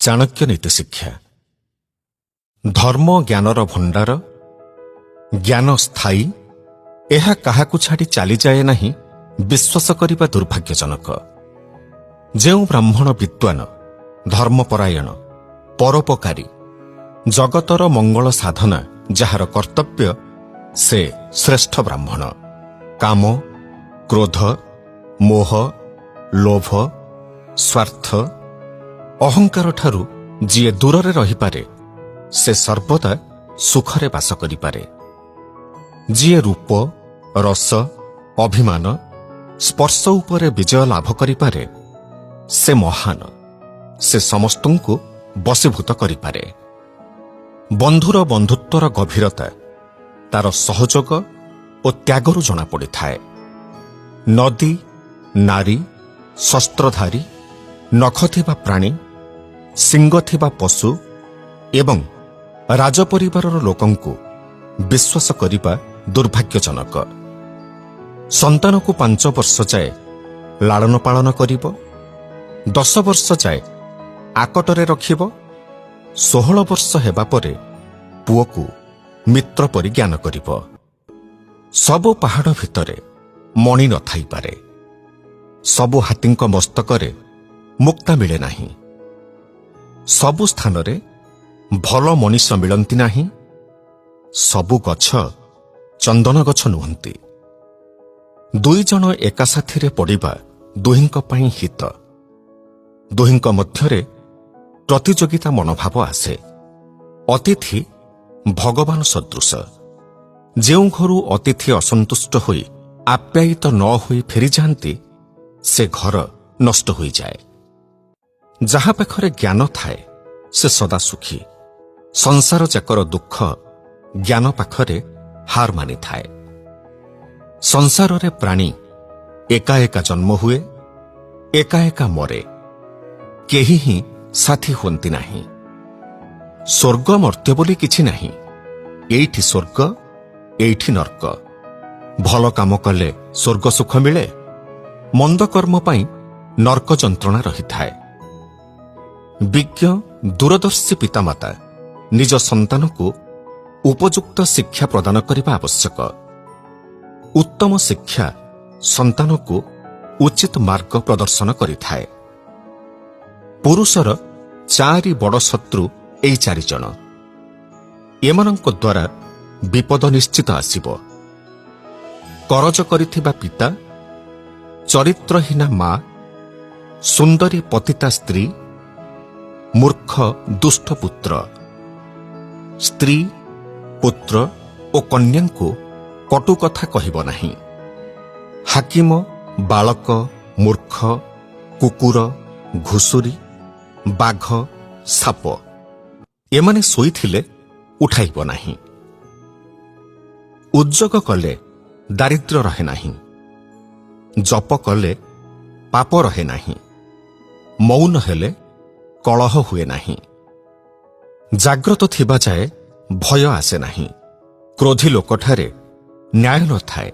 ଚାଣକ୍ୟ ନୀତି ଶିକ୍ଷା। ଧର୍ମ ଜ୍ଞାନର ଭଣ୍ଡାର, ଜ୍ଞାନ ସ୍ଥାୟୀ, ଏହା କାହାକୁ ଛାଡ଼ି ଚାଲିଯାଏ ନାହିଁ ବିଶ୍ୱାସ କରିବା ଦୁର୍ଭାଗ୍ୟଜନକ। ଯେଉଁ ବ୍ରାହ୍ମଣ ବିଦ୍ୱାନ, ଧର୍ମପରାୟଣ, ପରୋପକାରୀ, ଜଗତର ମଙ୍ଗଳ ସାଧନା ଯାହାର କର୍ତ୍ତବ୍ୟ, ସେ ଶ୍ରେଷ୍ଠ ବ୍ରାହ୍ମଣ। କାମ, କ୍ରୋଧ, ମୋହ, ଲୋଭ, ସ୍ୱାର୍ଥ, ଅହଙ୍କାରଠାରୁ ଯିଏ ଦୂରରେ ରହିପାରେ, ସେ ସର୍ବଦା ସୁଖରେ ବାସ କରିପାରେ। ଯିଏ ରୂପ, ରସ, ଅଭିମାନ, ସ୍ପର୍ଶ ଉପରେ ବିଜୟ ଲାଭ କରିପାରେ, ସେ ମହାନ। ସେ ସମସ୍ତଙ୍କୁ ବଶୀଭୂତ କରିପାରେ। ବନ୍ଧୁର ବନ୍ଧୁତ୍ୱର ଗଭୀରତା ତାର ସହଯୋଗ ଓ ତ୍ୟାଗରୁ ଜଣାପଡ଼ିଥାଏ। ନଦୀ, ନାରୀ, ଶସ୍ତ୍ରଧାରୀ, ନଖ ଥିବା ପ୍ରାଣୀ, ଶିଙ୍ଗ ଥିବା ପଶୁ ଏବଂ ରାଜପରିବାରର ଲୋକଙ୍କୁ ବିଶ୍ୱାସ କରିବା ଦୁର୍ଭାଗ୍ୟଜନକ। ସନ୍ତାନକୁ 5 ବର୍ଷ ଯାଏ ଲାଳନ ପାଳନ କରିବ, 10 ବର୍ଷ ଯାଏ ଆକଟରେ ରଖିବ, 16 ବର୍ଷ ହେବା ପରେ ପୁଅକୁ ମିତ୍ର ପରି ଜ୍ଞାନ କରିବ। ସବୁ ପାହାଡ଼ ଭିତରେ ମଣି ନଥାଇପାରେ। ସବୁ ହାତୀଙ୍କ ମସ୍ତକରେ ମୁକ୍ତା ମିଳେ ନାହିଁ। ସବୁ ସ୍ଥାନରେ ଭଲ ମଣିଷ ମିଳନ୍ତି ନାହିଁ। ସବୁ ଗଛ ଚନ୍ଦନ ଗଛ ନୁହନ୍ତି। ଦୁଇ ଜଣ ଏକା ସାଥିରେ ପଡ଼ିବା ଦୁହିଁଙ୍କ ପାଇଁ ହିତ। ଦୁହିଁଙ୍କ ମଧ୍ୟରେ ପ୍ରତିଯୋଗିତା ମନୋଭାବ ଆସେ। ଅତିଥି ଭଗବାନ ସଦୃଶ। ଯେଉଁ ଘରୁ ଅତିଥି ଅସନ୍ତୁଷ୍ଟ ହୋଇ ଆପ୍ୟାୟିତ ନ ହୋଇ ଫେରିଯାଆନ୍ତି, ସେ ଘର ନଷ୍ଟ ହୋଇଯାଏ। ଯାହା ପାଖରେ ଜ୍ଞାନ ଥାଏ, ସେ ସଦା ସୁଖୀ। ସଂସାର ଯାକର ଦୁଃଖ ଜ୍ଞାନ ପାଖରେ ହାର ମାନିଥାଏ। ସଂସାରରେ ପ୍ରାଣୀ ଏକା ଏକା ଜନ୍ମ ହୁଏ, ଏକା ଏକା ମରେ। କେହି ହିଁ ସାଥୀ ହୁଅନ୍ତି ନାହିଁ। ସ୍ୱର୍ଗ ମର୍ତ୍ତ୍ୟ ବୋଲି କିଛି ନାହିଁ। ଏଇଠି ସ୍ୱର୍ଗ, ଏଇଠି ନର୍କ। ଭଲ କାମ କଲେ ସ୍ୱର୍ଗ ସୁଖ ମିଳେ, ମନ୍ଦ କର୍ମ ପାଇଁ ନର୍କ ଯନ୍ତ୍ରଣା ରହିଥାଏ। ବିଜ୍ଞ ଦୂରଦର୍ଶୀ ପିତାମାତା ନିଜ ସନ୍ତାନକୁ ଉପଯୁକ୍ତ ଶିକ୍ଷା ପ୍ରଦାନ କରିବା ଆବଶ୍ୟକ। ଉତ୍ତମ ଶିକ୍ଷା ସନ୍ତାନକୁ ଉଚିତ ମାର୍ଗ ପ୍ରଦର୍ଶନ କରିଥାଏ। ପୁରୁଷର ଚାରି ବଡ଼ ଶତ୍ରୁ ଏଇ ଚାରିଜଣ। ଏମାନଙ୍କ ଦ୍ୱାରା ବିପଦ ନିଶ୍ଚିତ ଆସିବ। କରଜ କରିଥିବା ପିତା, ଚରିତ୍ରହୀନା ମା, ସୁନ୍ଦରୀ ପତିତା ସ୍ତ୍ରୀ, ମୂର୍ଖ ଦୁଷ୍ଟ ପୁତ୍ର। ସ୍ତ୍ରୀ, ପୁତ୍ର ଓ କନ୍ୟାଙ୍କୁ କଟୁ କଥା କହିବ ନାହିଁ। ହାକିମ, ବାଳକ, ମୂର୍ଖ, କୁକୁର, ଘୁଷୁରୀ, ବାଘ, ସାପ ଏମାନେ ଶୋଇଥିଲେ ଉଠାଇବ ନାହିଁ। ଉଦ୍ଯୋଗ କଲେ ଦାରିଦ୍ର୍ୟ ରହେ ନାହିଁ। ଜପ କଲେ ପାପ ରହେ ନାହିଁ। ମୌନ ହେଲେ କଳହ ହୁଏ ନାହିଁ। ଜାଗ୍ରତ ଥିବା ଯାଏ ଭୟ ଆସେ ନାହିଁ। କ୍ରୋଧୀ ଲୋକଠାରେ ନ୍ୟାୟ ନଥାଏ।